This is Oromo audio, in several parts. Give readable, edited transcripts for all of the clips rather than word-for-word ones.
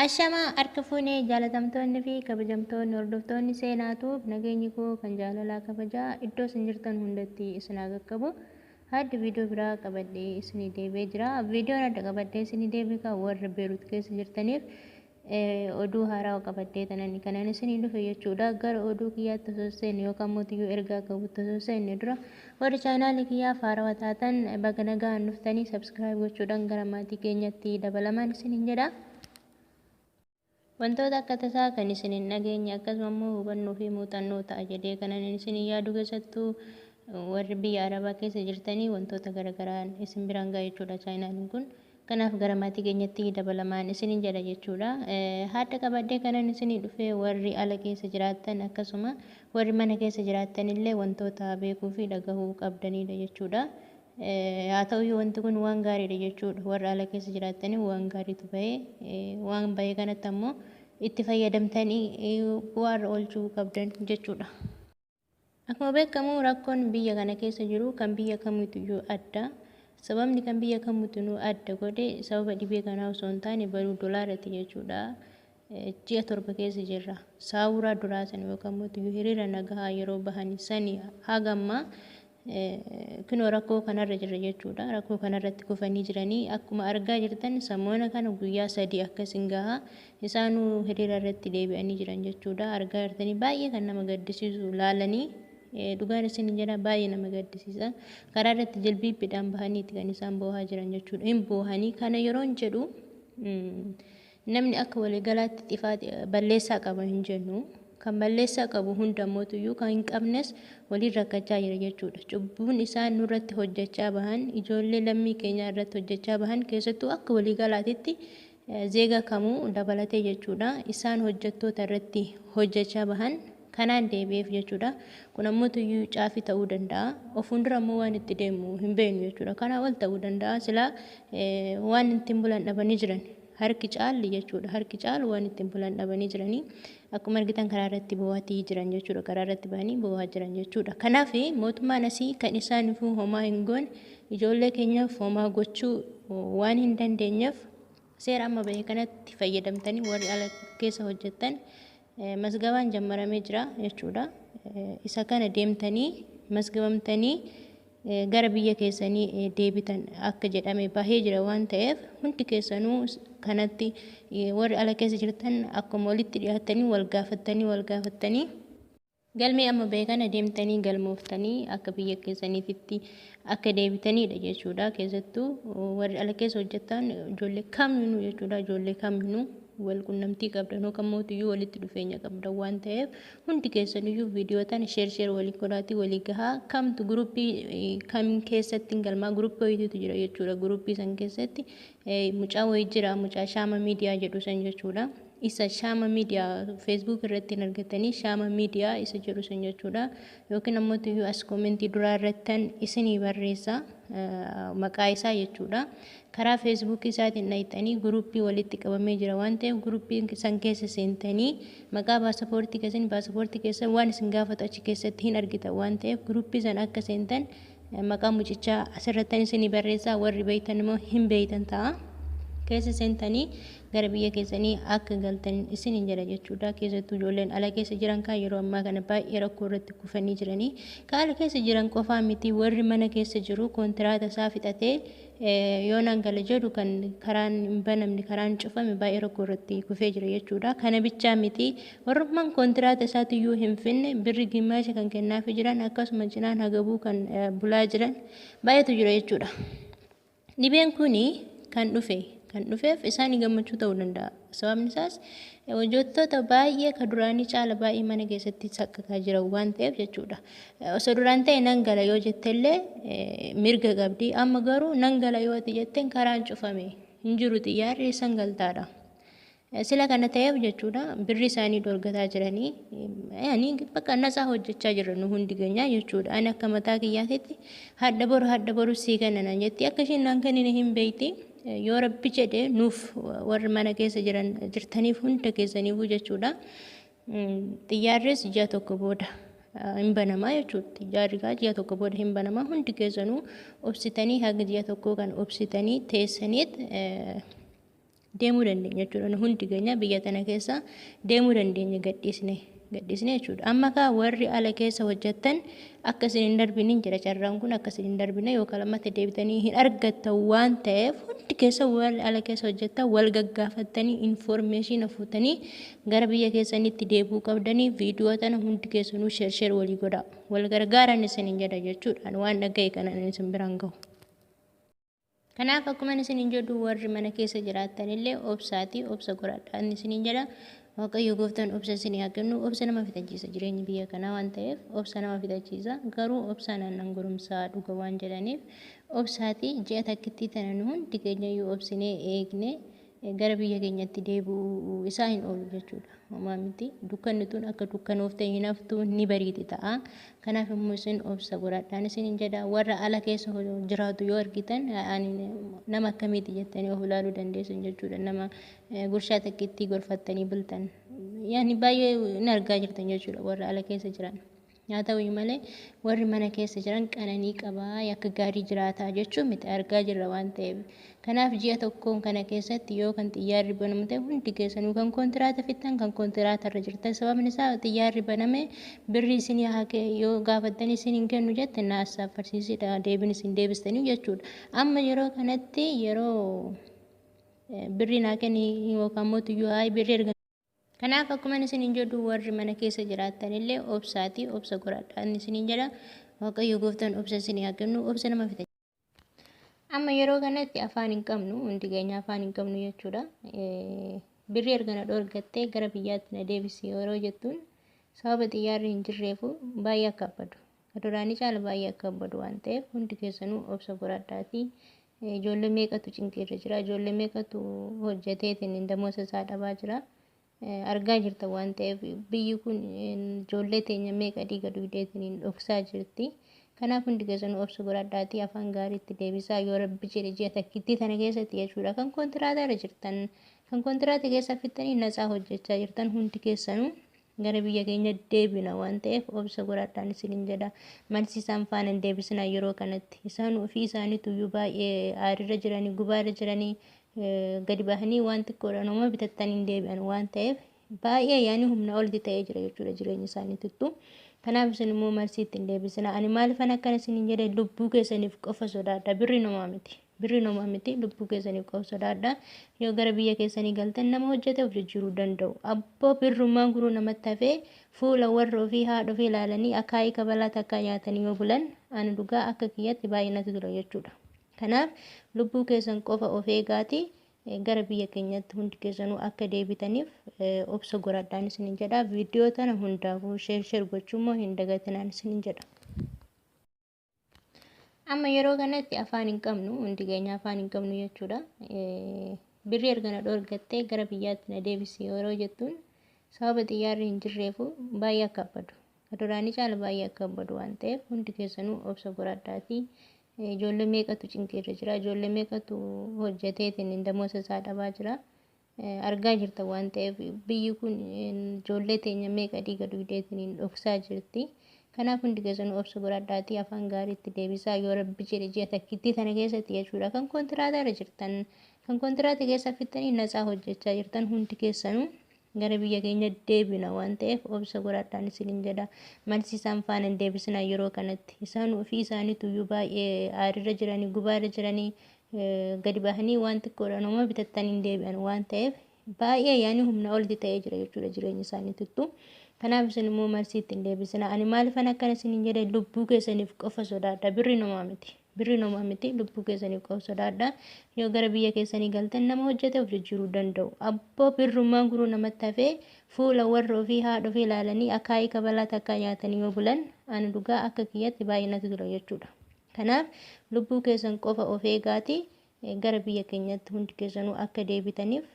Ashamaa harka fuunee jaalatamtoonni fi kabajamtoonni hordoftoonni Seenaa Tube nageenyi koo kan jaalalaa kabajaa iddoo isin jirtan hundatti isin haa qaqqabu. Haddi viidiyoo biraa qabadhee isinii deebi'ee jira. Viidiyoon adda qabadhee isinii deebi'e kan warra Beerut keessa jirtaniif oduu haarawaa qabadhee tanan kanan isinii dhufe jechuudha. Gara oduu kiyyaatti osoo seenne yookaan mootiyyuu ergaa qabutti osoo seenne dura warri chaanaalii kiyyaaf haarawaa taatan baga nagaan dhuftanii subscribe gochuudhaan gara maatii keenyatti dabalamaan isiniin jedha. Wantoota akka tasaa kan isin hin dhageenye akkasuma immoo hubannoo fi muuxannoo ta'a jedhee kanan isin yaadu keessattuu warri biyya Arabaa keessa jirtanii wantoota garagaraan isin biraan ga'a jechuudha chaayinaaliin kun. Kanaaf gara maatii keenyatti dabalamaan isinin jedha jechuudha. Haadha qabadhee kanan isinii dhufe warri ala keessa jiraattan akkasuma warri mana keessa jiraattan illee wantoota beekuu fi dhagahuu qabdanidha jechuudha. Haa ta'uyyuu wanti kun waan gaariidha jechuudha. Warra ala keessa jiraattaniif waan gaariitu bahe. Waan bahe kanatti ammoo itti fayyadamtanii bu'aarra oolchuu qabdan jechuudha. Akkuma beekamu rakkoon biyya kana keessa jiru kan biyya kamiituyyuu adda. Sababni kan biyya kamiitinuu adda godhe sababa dhibee kanaa osoo hin taane baluu dolaarati jechuudha. Ji'a 7 keessa jirra. Saawuraa duraa sana yookaan mootiyyuu hiriira nagahaa yeroo bahani sani haga ammaa kinoo rakkoo kanarra jirra jechuudha. Rakkoo kanarratti kufanii jiranii akkuma argaa jirtan samoona kana guyyaa 3 akkasin gaha isaanuu hiriira irratti deebi'anii jiran jechuudha. Argaa jirtanii baay'ee kan nama gaddisiisu laalanii dhugaan isin jedha baay'ee nama gaddisiisa. Karaa irratti jilbiibbiidhaan bahaniiti kan isaan boohaa jiran jechuudha. Hin boohanii kana yeroon jedhu Namni akka waliigalaatti xifaat balleessaa qaba hin jennu. Kan balleessaa qabu hunda mootuyyuu kan hin qabnes waliin rakkachaa jira jechuudha. Cubbuun isaan nurratti hojjechaa bahan, ijoollee lammii keenyaa irratti hojjechaa bahan keessattuu akka waliigalaatitti zeega kamuu dabalatee jechuudha. Isaan hojjettoota irratti hojjechaa bahan kanaan deebi'eef jechuudha. Kun ammoo tuyyuu caafii ta'uu danda'a. Of fuuldura ammoo waan itti deemu hin beeknu jechuudha. Kanaa ol ta'uu danda'a. Silaa waan ittiin bulan dhabanii jiran. Harki caalli jechuudha. Harki caalu waan ittiin bulan dhabanii jiranii akkuma argitan karaa irratti boo'atii jiran jechuudha. Karaa irratti bahanii boo'aa jiran jechuudha. Kanaaf mootummaan asii kan isaaniifuu homaa hin goone ijoollee keenyaaf homaa gochuu waan hin dandeenyeef seera amma bahe kanatti fayyadamtanii warri ala keessa hojjettan masgabaan jammaramee jira jechuudha. Isa kana deemtanii masgabamtanii gara biyya keessanii deebitan akka jedhame bahee jira waan ta'eef hundi keessanuu kanatti warri ala keessa jirtan akkuma walitti dhiyaattanii wal gaafattanii wal gaafattanii galmee amma bahe kana deemtanii galmooftanii akka biyya keessaniititti akka deebitaniidha jechuudha. Keessattuu warri ala keessa hojjetan ijoollee kamiinuu jechuudha ijoollee kamiinuu wal qunnamtii qabdan yookaan mootiyyuu walitti dhufeenya qabdan waan ta'eef hundi keessaniyyuu viidiyoo tana sheer sheer walii godhaatii walii gahaa kamtu guruppii kam keessatti hin galmaa guruppii wayiitu jira jechuudha guruppii san keessatti mucaa wayii jira mucaa shaama miidiyaa jedhu san jechuudha isa shaama miidiyaa feesbuuk irratti hin argatanii shaama miidiyaa isa jedhu san jechuudha yookiin ammoo tuyyuu as koomentii duraa irrattan isinii barreessa maqaa isaa jechuudha Karaa Facebook isaatiin dhayxanii guruppii walitti qabamee jira waan ta'eef guruppii san keessa seentanii maqaa baasapoortii keessanii baasapoortii keessan waan isin gaafatu achi keessatti hin argitan waan ta'eef guruppii san akka seentan maqaa mucichaa asirrattan isinii barreessaa warri beeytan immoo hin beeytan ta'a. Keessa seentanii gara biyya keessanii akka galtan isiniin jedha jechuudha. Keessattuu ijoolleen ala keessa jiran kaan yeroo ammaa kana baay'ee rakkoo irratti kufanii jiranii. Ka ala keessa jiran qofaa miti warri mana keessa jiru kontiraata isaa fixatee Yoo nan gala jedhu kan karaan hin banamne karaan cufame baay'ee rakkoo irratti kufee jira jechuudha. Kana bichaa miti warrummaan kontiraata isaatiyyuu hin finne birri gimmaasha kan kennaafii jiran akkasuma cinaan hagabuu kan bulaa jiran baay'eetu jira jechuudha. Dhibeen kuni kan dhufe kan dhufeef isaanii gammachuu ta'uu danda'a. Sababni isaas hojjettoota baay'ee ka duraanii caala baay'ee mana keessatti saqqaqaa jiran waan ta'eef jechuudha. Osoo duraan ta'e nan gala yoo jettellee mirga qabdi. Amma garuu nan gala yoo ati jetteen karaan cufame hin jiru xiyyaarri eessan galtaadha. Sila kana ta'eef jechuudha birri isaanii dhorgataa jiranii ani bakka natsaa hojjechaa jirra nu hundi keenyaa jechuudha. Ani akka mataa kiyyaatitti hadha boru hadha boru sii kenna naan jetti akka isheen naan kennine hin beekti. Yoo rabbi jedhe nuuf warri mana keessa jiran jirtaniif hunda keessaniifuu jechuudha. Xiyyaarris ji'a tokko booda hin banamaa jechuudha. Xiyyaarri gaa ji'a tokko booda hin banamaa hundi keessanuu obsitanii haga ji'a tokkoo kan obsitanii teessaniit Deemuu dandeenya jechuudha. Nu hundi keenya biyya tana keessa deemuu dandeenya gadhiisne gadhiisne jechuudha. Amma kaa warri ala keessa hojjettan akka isin hin darbinin jira, carraan kun akka isin hin darbine yookaan lammata deebitanii hin argattan waan ta'eef, hundi keessa warri ala keessa hojjettan wal gaggaafattanii information fuutanii gara biyya keessanitti deebi'uu qabdanii. Viidiyoo tana hundi keessanuu share share walii godhaa. Wal gargaaran isinin jedha jechuudha. Waan dhaga'e kana isin biraan gahu. Kanaaf akkuma isinin jedhu, warri mana keessa jiraattan illee obsaatii obsa godhadhaa isinin jedha. Waaqayyo gooftaan obsa isinii haa kennu. Obsa nama fixachiisa jireenyi biyya kanaa waan ta'eef, obsa nama fixachiisa. Garuu obsaan aannan goromsaa dhuga waan jedhaniif, obsaatii ji'a takkittii tana nu hundi keenya iyyuu obsinee eegne gara biyya keenyatti deebi'uu isaa hin oolu jechuudha. Homaa miti. Dukkanni tun akka dukkanoofte hin haftu, ni bariiti ta'a. Kanaaf immoo isin obsa godhadhaan isinin jedha. Warra ala keessa jiraatu yoo argitan, ani nama akkamiiti jettanii of ilaaluu dandeessan jechuudha. Nama gurshaa takkittii gorfattanii bultan. Yaani baay'ee ni argaa jirtan jechuudha warra ala keessa jiran. Haa ta'u malee, warri mana keessa jiran qananii qabaa, akka gaarii jiraataa jechuun miti, argaa jirra waan ta'eef. Kanaaf ji'a tokkoon kana keessatti yoo kan xiyyaarri banamu ta'e, hundi keessanuu kan kontiraata fixxan, kan kontiraata irra jirtan, sababni isaa xiyyaarri baname birrii isin yoo gaafattan isin hin kennu jette na assaaffarsiisidha deebin isin deebistanii jechuudha. Amma yeroo kanatti yeroo birrii naa kenni yookaan mootiyyuu haa birrii erga. Kanaaf akkuma isinin jedhu, warri mana keessa jiraattan illee obsaatii obsa godhadhaa isinin jedha. Waaqayyo gooftaan obsa isinii haa kennu. Obsa nama fixa. Amma yeroo kanatti afaan hin qabnu, hundi keenya afaan hin qabnu jechuudha. Birrii erga na dhoorgattee gara biyyaatti na deebisi yeroo jettuun, sababa xiyyaarri hin jirreefu baay'ee akka abbadu. Duraanii caala baay'ee akka abbadu waan ta'eef, hundi keessanuu obsa godhadhaatii. Ijoollee meeqatu cinqiirra jira, ijoollee meeqatu hojjeteetiin damoosa isaa dhabaa jira. Argaa jirta waan ta'eef, biyyi kun ijoollee teenya meeqa dhiiga dhugdeetiin dhoksaa jirti. Kanaaf hundi keessanuu obsa godhadhaatii afaan gaariitti deebisaa yoo Rabbi jedhe ji'a takkittii tana keessatti jechuudha. Kan kontiraata irra jirtan, kan kontiraata keessa fixxanii natsaa hojjechaa jirtan, hundi keessanuu gara biyya keenya deebina waan ta'eef obsa godhadhaan isinin jedha. Malsi isaan faana hin deebisinaa yeroo kanatti. Isaan ofii isaaniitu iyyuu baay'ee aarirra jiranii, gubaarra jiranii, gadi bahanii waan xiqqoodhaan homaa bitattanii hin deebi'an waan ta'eef, baay'ee yaani humna olitti ta'ee jira jechuudha jireenya isaaniituttu. Kanaaf isin immoo marsii ittiin deebisina. Ani maaliifan akkana isinin jedhe? Lubbuu keessaniif qofa sodaadha. Birri nomaa miti. Birri nomaa miti. Lubbuu keessaniif qofa sodaadha. Yoo gara biyya keessanii galtan nama hojjete of jijjiiruu danda'u. Abboo, birrummaan guruu namatti hafee fuula warra ofii haadha ofii ilaalanii akaayii kabalaa takkaa nyaatanii yoo bulan, ani dhugaa akka kiyyatti baay'ee natti tola jechuudha. Kanaaf lubbuu keessan qofa of eegaati gara biyya keenyatti hundi keessanuu akka deebitaniif obsa godhadhaan isinin jedha. Viidiyoo tana hundaafuu share share gochuu immoo hin dagatinaan isinin jedha. Amma yeroo kanatti afaan hin qabnu, hundi keenya afaan hin qabnu jechuudha. Birrii erga na dhoorgattee gara biyyaatti na deebisi yeroo jettuun, sababa xiyyaarri hin jirreefu baay'ee akka abbadu. Duraanii caala baay'ee akka abbadu waan ta'eef, hundi keessanuu obsa godhadhaatii. Ijoollee meeqatu cinqiirra jira, ijoollee meeqatu hojjeteetiin damoosa isaa dhabaa jira. Argaa jirta waan ta'eef, biyyi kun ijoollee teenya meeqa dhiiga dhugdeetiin dhoksaa jirti. Kanaaf hundi keessanuu obsa godhadhaatii afaan gaariitti deebisaa yoo Rabbi jedhe ji'a takkittii tana keessatti jechuudha. Kan kontiraata irra jirtan, kan kontiraata keessa fixxanii natsaa hojjechaa jirtan, hundi keessanuu gara biyya keenya deebina waan ta'eef obsa godhadhaan isinin jedha. Malsi isaan faana hin deebisinaa yeroo kanatti. Isaan ofii isaaniitu iyyuu baay'ee aarirra jiranii, gubaarra jiranii, gadi bahanii waan xiqqoodhaan homaa bitattanii hin deebi'an waan ta'eef, baay'ee yaani humna olitti ta'ee jira jechuudha jireenya isaaniituttu. Kanaaf isin immoo marsii ittiin deebisina. Ani maaliifan akkana isinin jedhe? Lubbuu keessaniif qofa sodaadha. Birri nomaa miti. Birri nomaa miti. Lubbuu keessaniif qofa sodaadha. Yoo gara biyya keessanii galtan nama hojjete of jijjiiruu danda'u. Abboo, birrummaan guruu namatti hafee fuula warra ofii haadha ofii ilaalanii akaayii kabalaa takkaa nyaatanii yoo bulan, ani dhugaa akka kiyyatti baay'ee natti tola jechuudha. Kanaaf lubbuu keessan qofa of eegaati gara biyya keenyatti hundi keessanuu akka deebitaniif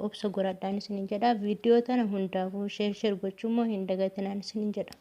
obsa godhadhaan isinin jedha. Viidiyoo tana hundaafuu share share gochuu immoo hin dagatinaan isinin jedha.